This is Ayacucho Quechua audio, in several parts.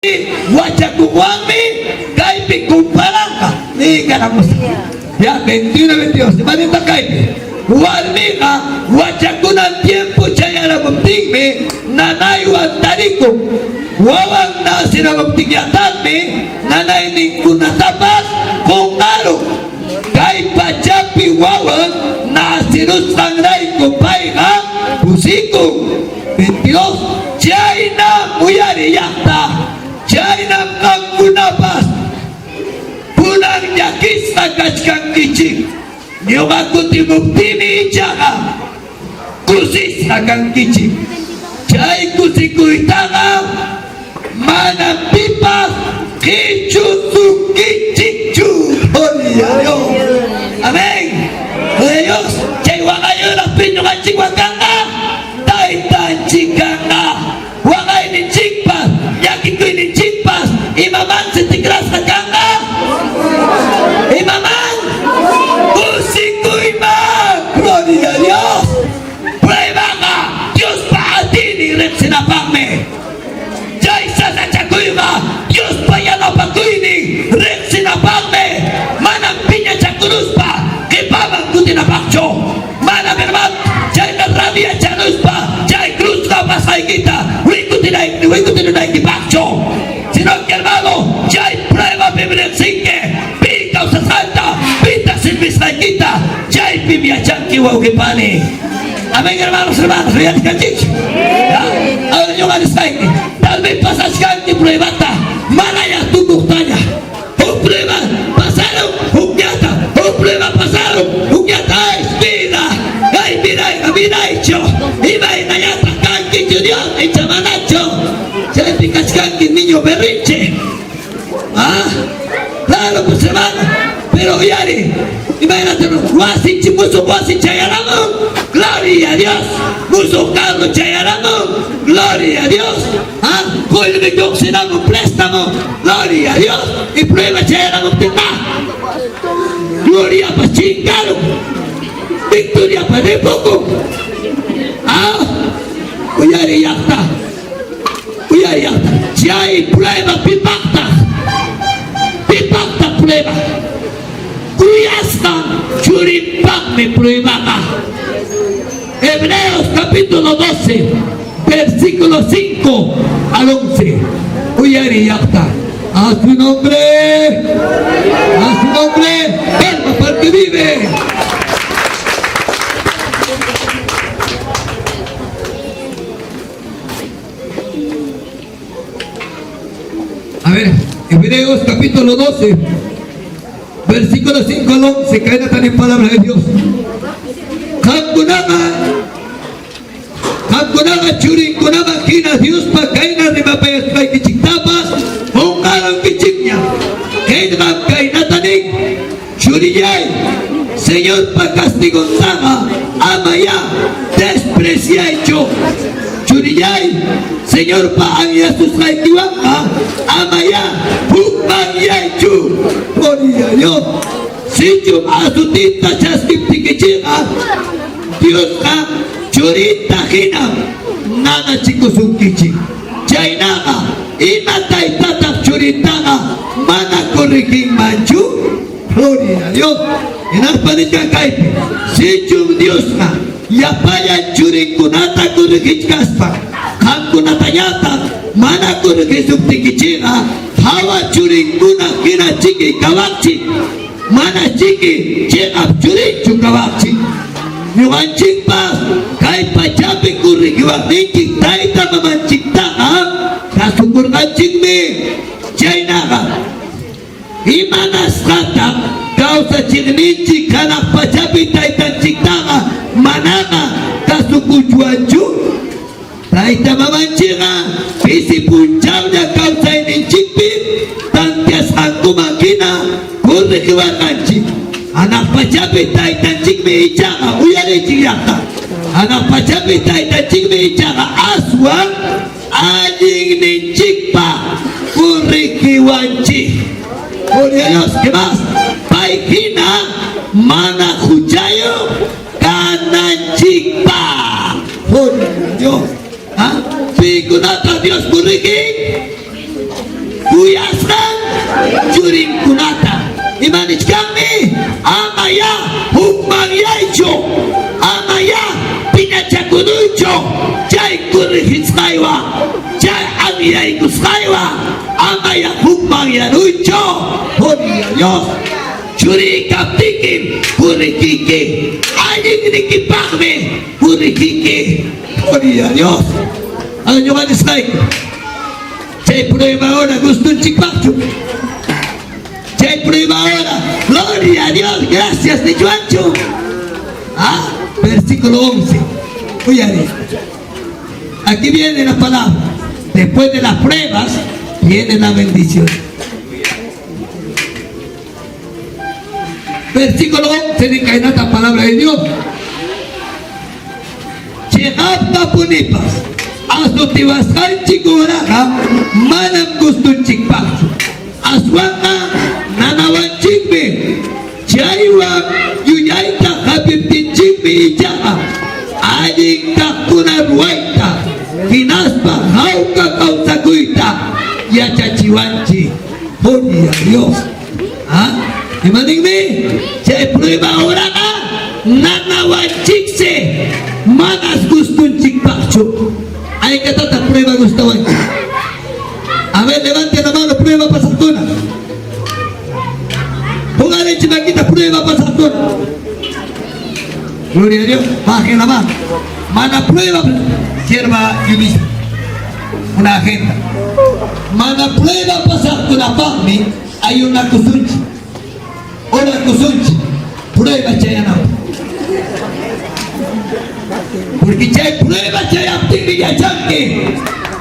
Wachakuqwanmi kaypi kumparanqa niykaramusaq. Ya 21, 22. Imanintaq kaypi? Warmiqa wachakunan tiempo chayaramuptinmi nanaywan tarikun. Wawan naciramuptinñataqmi nanayninkunatapas qunqarun. Kay pachapi wawan nacirusqanrayku payqa kusikun. 22. Chaynam uyariyaqta, chaynam qamkunapas kunan llakisqa kachkankichik. Ñuqa kutimuptiymi ichaqa kusisqa kankichik. Chay kusikuytaqa manam pipas qichusunkichikchu. Gloria a Dios. Amén. Gloria a Dios. Chay waqayuraqpi ñuqanchikwan kanqa. Taytanchik kanqa, waqayninchikpas, llakikuyninchikpas imamansi tikrasqa kanqa? Imaman? Kusikuyman! Gloria a Dios! Pruebaqa Diospa atiynin riqsinapaqmi. Chay sasachakuyqa Diospa yanapakuynin riqsinapaqmi, manam piñachakuruspa qipaman kutinapaqchu. Manam, hermano, chayta rabiachanuspa chay cruzqa apasqaykita wikutirinaykipaqchu. Sino que, hermano, chay pruebapim riqsinki pi kawsasqanta, pitaq servisqaykita, chaypim yachanki, wawqi pani. Amén, hermanos, hermanas, uyarichkanchikchu? Ahora ñuqa nisqayki, tal vez pasachkanki pruebata manaya tukuqtaña. Huk prueba pasaron hukllata, huk prueba pasaron hukllata. Ay, vida, ay, vidayqa vidaychu, imaynallataq kankichu Dios icha manachu? Chaypi kachkanki niño berrinche. Ah, claro, pues hermano, pero uyari, imaynata wasinchik musuq wasi chayaramun, gloria a Dios, musuq carro chayaramun, gloria a Dios. Ah, qullqi lluqsiramun préstamo, gloria a Dios, y prueba chayaramuptinqa, gloriapas chinkarun, victoriapas ripukun. Ah, uyari llaqta, uyari llaqta, chay prueba pipaqtaq, pipaqtaq prueba, kuyasqan churinpaqmi pruebaqa. Hebreos capítulo 12, versículo 5 al 11. Uyari llaqta. A su nombre, a su nombre, palma para que vive. A ver, Hebreos capítulo 12, versículo 5 al 11, cae también palabra de Dios. Qamkunaqa, qamkunaqa churinkunaman hina Diospa kayna rimapayasqaykichiktapas qunqarunkichikña. Qillqam kaynata nin, Churillay, Señorpa castigontaqa amayá despreciaychu. Churillay, Señorpa anyasusqaykiwanqa amayá hukmanyaychu. Gloria a Dios. Sichum asutinta chaskiptikichikqa, Diosqa churinta hinam nanachikusunkichik. Chaynaqa, ima taytataq churintaqa mana correginmanchu? Gloria a Dios. Hinaspa nichkan kaypi, sichum Diosqa llapallan churinkunata corregichkaspa qamkunatañataq mana corregisuptikichikqa, hawa churinkuna hina chiki kawaqchik, mana chiki cheqap churinchu kawaqchik. Ñuqanchikpas kay pachapi corregiwaqninchik tayta mamanchiktaqa kasukurqanchikmi. Chaynaqa, imanasqataq kawsachiqninchik hanaq pachapi taytanchiktaqa manaqa kasukuchwanchu? Tayta mamanchikqa pisi punchawlla kawsayninchikpi tanteasqankuman hina corregiwarqanchik. Hanaq pachapi taytanchikmi ichaqa, uyariychik llaqta, hanaq pachapi taytanchikmi ichaqa aswan allinninchikpaq corregiwanchik. Gloria a Dios, ¿qué más? Pay hina mana huchayuq kananchikpaq. Gloria a Dios. ¿Ah? Pikunata Dios corregin? Kuyasqan churinkunata. Ima nichkanmi? Amayá hukmanyaychu, amayá piñachakunuychu chay corregisqaywan, chay anyaykusqaywan, amayá hukmanyaruychu. Gloria a Dios. Churiy kaptikim corregiki, allinnikipaqmi corregiki. Gloria a Dios. Ñuqa nisqayku. Chay prueba ahora gustunchikpaqchu. Chay prueba ahora, gloria a Dios, gracias nichwanchu. Ah, versículo 11. Uyari. Aquí viene la palabra. Después de las pruebas viene la bendición. Versículo 11 de la palabra de Dios. Cheqapta punipas, asutiwasqanchik horaqa manam gustunchikpaqchu, aswanqa nanawanchikmi. Chaywan yuyayta hapiptinchikmi ichaqa allin kaqkuna ruwayta hinaspa hawka kawsakuyta yachachiwanchik. Gloria a Dios. Ah, ima ninmi? Chay prueba horaqa nanawanchiksi, manas gustunchikpaqchu. Aykatataq prueba gustawanchik? A ver, levante la mano, prueba pasaqkuna. Póngale makita prueba pasaqkuna. Gloria a Dios, bajen la mano. Mana prueba, sierva Yubisa. Una agenda. Mana prueba pasaqkunapaqmi hay una kusunchi. Una kusunchi. Prueba chayanapaq. Porque chay prueba chayaptinmi yachanki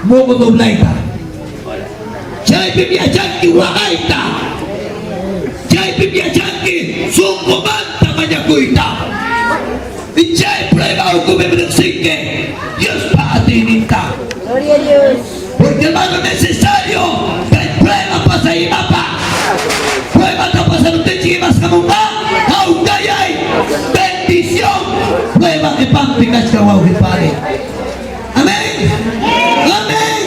moqo doblayta. Chaypim yachanki waqayta. Chaypim yachanki sunqumanta mañakuyta. Chay prueba ukupim riqsinki Diospa atiyninta. Gloria a Dios. Porque, hermano, es necesario que prueba pasa imapa. Prueba ta pasaruptinchik imas hamunqa hawkayay bendición. Prueba qipampi kachkan, wawqi pani. Amén. Amén.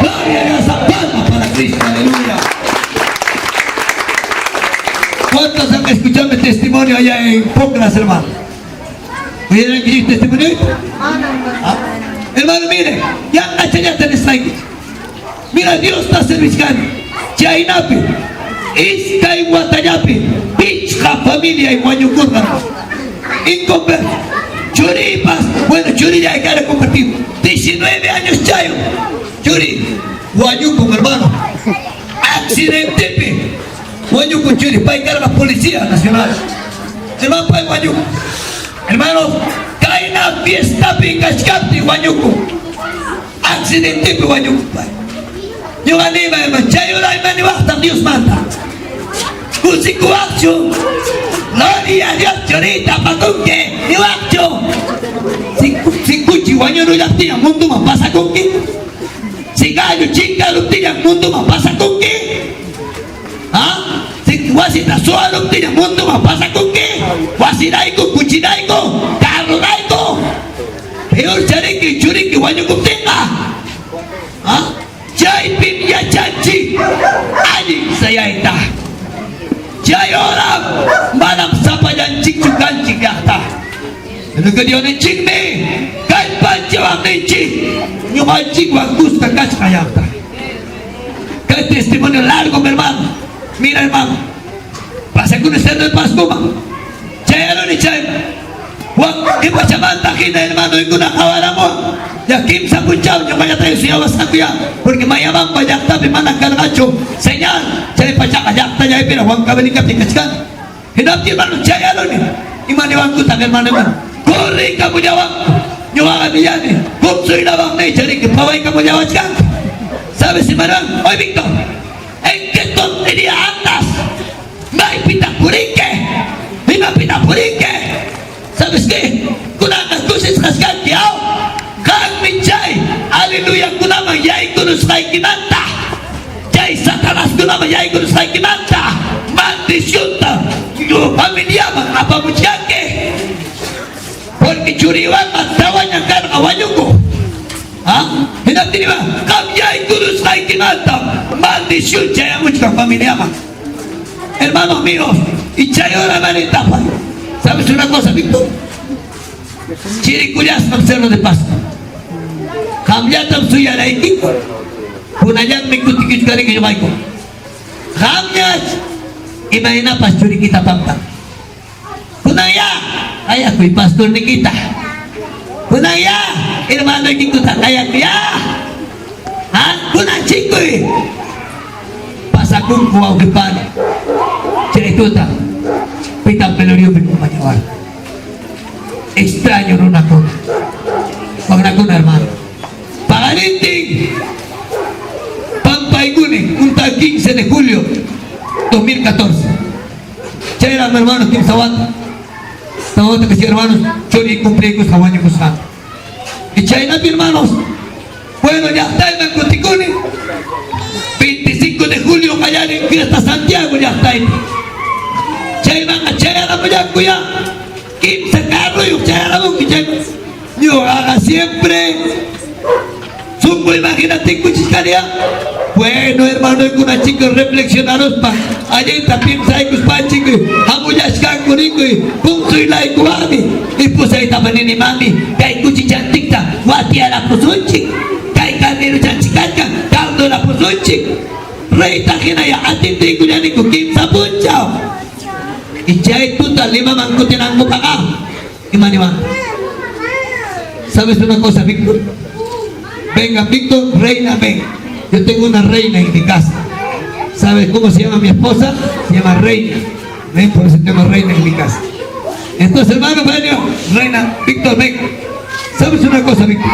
Gloria a Dios. Palma para Cristo. Aleluya. ¿Cuántos han escuchado mi testimonio allá en Pocras, hermano? ¿Oyeron que testimonio? ¿Ah? Hermano, mire, ya ya tenés. Mira, Dios está servichkani. Chaynapi, iskay watallapi, pichqa familia y wañukurqa. Inconverso. Churipas, bueno, churi ya era convertido. 19 años chayo. Churi, wañukun, hermano. Accidentepi. Wañukun churi, pay karqa Policía Nacional. Hermano, pay wañukun. Hermanos, kayna fiestapi kachkaptin wañukun. Accidentepi wañukun pay. Ñuqa nima, hermano, chay hora imaniwaqtaq Dios manda. Kusikuwaqchu. Gloria a Dios, churita, pakunki, niwaqchu. Si kuchi wañurullaptillan munduman pasakunki. Si gallo chinkaruptillan munduman pasakunki. ¿Ah? Si wasita suwaruptillan munduman pasakunki. Wasirayku, kuchirayku, carrorayku. Peor chariki, churiki wañukuptinqa. ¿Ah? Chaypim yachanchik allin sayayta. Chay hora manam sapallanchikchu kanchik llaqta. Sino Diosninchikmi kallpanchawaqninchik ñuqanchikwan kuska kachka llaqta. Kay testimonio largo, mi hermano. Mira, hermano. Pasakuni Cerro de Pascoman. Chayaruni chayman. Juan qhipachamanta hina hermano ikuna qhawaramuwan. Ya kimsa punchaw ñuqallatay suyawasqaku ya. Porque Mayabamba llaqtapi mana karqachu señal. Chay pachaqa llaqtallaypira Huancavelicapi kachkani. Hinaptin, hermano, chayaruni. Ima niwankutaq, hermano, hermano? Corriykamullawanku. Ñuqaqa nillani. Kumsuylawanmi chariki pawaykamullawachkanku. ¿Sabes, hermano? Oye, Víctor, ¿en qué tontería andas? Maypitaq purinki? Imapitaq purinki? ¿Sabes qué? Kunanqa kusisqas kanki, aw? Qanmi chay aleluyakunaman yaykurusqaykimanta, chay satanaskunaman yaykurusqaykimanta maldicionta familiaman apamuchkanki. Porque churiwanqa tawaña karqa wañukuq. ¿Ah? Hinaptin ima, qam yaykurusqaykimanta maldición. Maldición chayamuchkan familiaman. Hermanos míos, y chay hora manitapa. ¿Sabes una cosa, Víctor? Chirikullasqam Cerro de Pasco. Qamllatam suyanaykiku. Kunallanmi kutikichkaniki ñuqayku. Qamñas imaynapas churikita pampan. Kunanyá qayakuy pastornikita. Kunanyá hermanoykikuta qayakuyá. Ha? Kunan chikuy. Pasakunku wawqipani. Chay tuta pitan veloriopi compañawarqa. Extraño runakuna. Wagnakuna hermano. Paqarintin Pampaykuni, un tal 15 de julio 2014. Chayraq hermanos kimsa wata. Tawa wata kasi hermanos churi cumpliykusqa wañukusqanku. Y chaynapi hermanos, bueno llaqtayman kutikuni. 25 de julio qallarin fiesta Santiago llaqtaypi. Chaymanqa chayaramullanku ya. Kimsa carroyuq chayaramunku chayman. Ñuqaqa siempre sunqu imaginatinkuchiskaniya. Bueno, hermanoykuna chicos, reflexionaruspa allinta piensaykuspanchik hamullachkanku rikuy punzuylaykuwanmi esposaytapas nini mami kay kuchichanchikta watiyarapusunchik kay carneruchanchik kachkan caldorapusunchik reyta hinaya atindiykullaniku kimsa punchaw y chay tuta Limaman kutinankupaqqa ima niwan. ¿Sabes una cosa, Víctor? Venga, Víctor, reina, ven. Yo tengo una reina en mi casa. ¿Sabes cómo se llama mi esposa? Se llama Reina. ¿Ven? Por eso tengo reina en mi casa. Entonces, hermano, ven, reina, Víctor, ven. ¿Sabes una cosa, Víctor?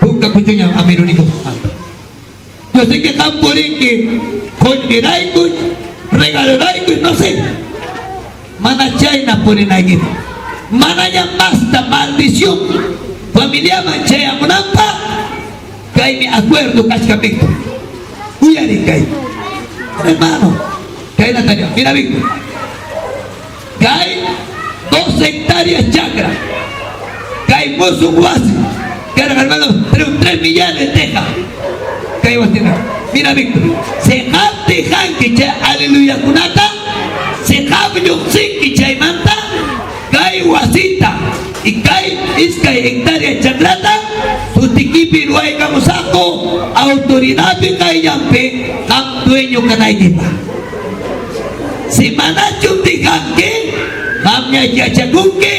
Punta kuchuña amirunico. Yo sé que qam purinki qullqirayku, regalorayku, no sé. Mana chayna purinaykita. Manaña masta maldición familiaman chayamunanpaq kaymi acuerdo kachkan Víctor. Uyarin kay. Hermano, kaynata niwan. Mira Víctor. Kay 2 hectáreas chacra. Kay musuq wasi. Karqa hermano, 3 millones de teja. Kay wasina. Mira Víctor, si qam dejanki chay aleluyakunata, si qam lluqsinki chaymanta, kay wasita y kay iskay hectárea chakrata sutikipi ruwaykamusaqku autoridadpi qayllanpi qam dueño kanaykipaq. Si manachum dejanki, qamña yachakunki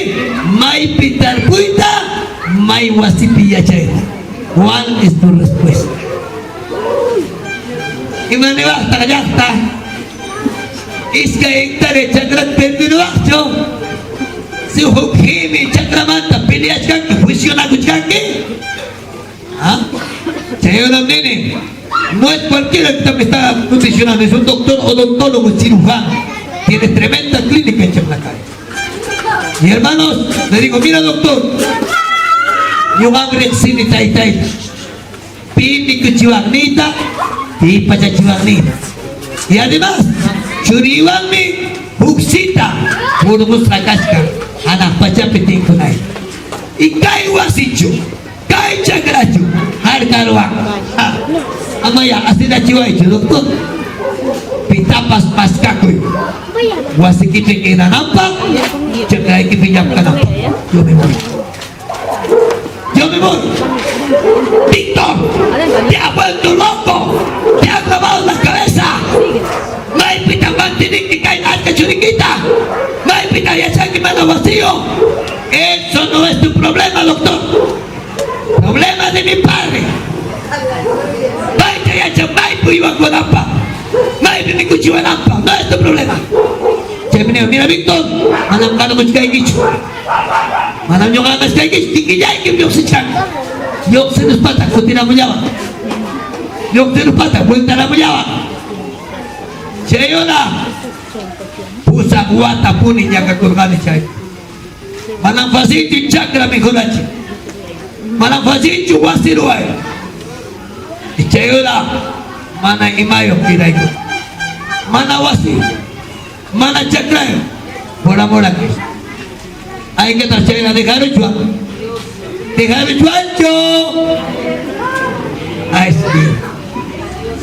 maypi tarpuyta, may wasipi yachayta. ¿Cuál es tu respuesta? Ima niwaqtaq llaqta? Iskay hectárea chakrat perdiruwaqchu? Si huk himi chakramanta peleachkanki, juicionakuchkanki? ¿Ah? Chayunam nini, no es cualquiera que me está nutricionando, es un doctor odontólogo cirujano. Tiene tremenda clínica en Chaclacayo. Y hermanos, le digo, mira doctor, ñuqam riqsini taytayta. Pi mikuchiwaqniyta, pi pachachiwaqniyta. Y además, churiwanmi huk cita hurqusqa kachkan hanaq pachapi tinkunay. Y kay wasichu, kay chakrachu, harkarwan. Amaya asinachiwaychu, doctor. Pitapas maskakuy. Wasikipi quedananpaq, chakraykipi llamkananpaq. Yo me voy. Yo me voy. Víctor, te ha vuelto loco. Te ha clavado la cabeza. Maypita mantiniki kay achka churikita. Maypita yachanki mana wasiyuq. Eso no es tu problema, doctor. Problema de mi padre. Mayta yachan maypi uywakunanpaq. Maypi mikuchiwananpaq. No es tu problema. Chaymi niwan, mira Víctor, manam kanamuchkaykichu. Manam ñuqa kachkaykichu, kikillaykim lluqsichkanki. Lluqsiruspataq kutiramullawan. Lluqsiruspataq vueltaramullawan. Chay hora 8 watapuni ñakakurqani chay. Manam facilchu chakra mikhurachi. Manam facilchu wasi ruway. Chay hora mana imayuq kirayku. Mana wasi, mana chakrayuq. Por amor a Cristo. Hay que chayna dejaruchwan. Dejaruchwanchu. Ay, sí.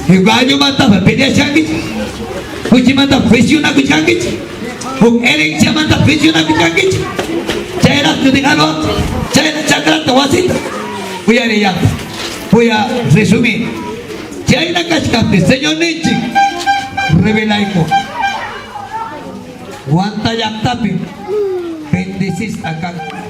Gallomantapas peleachkankichik, kuchimanta juicionakuchkankichik, huk herenciamanta juicionakuchkankichik. Chayraqchu dejarwan chayna chakrata wasita. Uyariyaq. Voy a resumir. Chayna kachkaptin Señorninchik revelayku. Huanta llaqtapi bendecisqa kanku.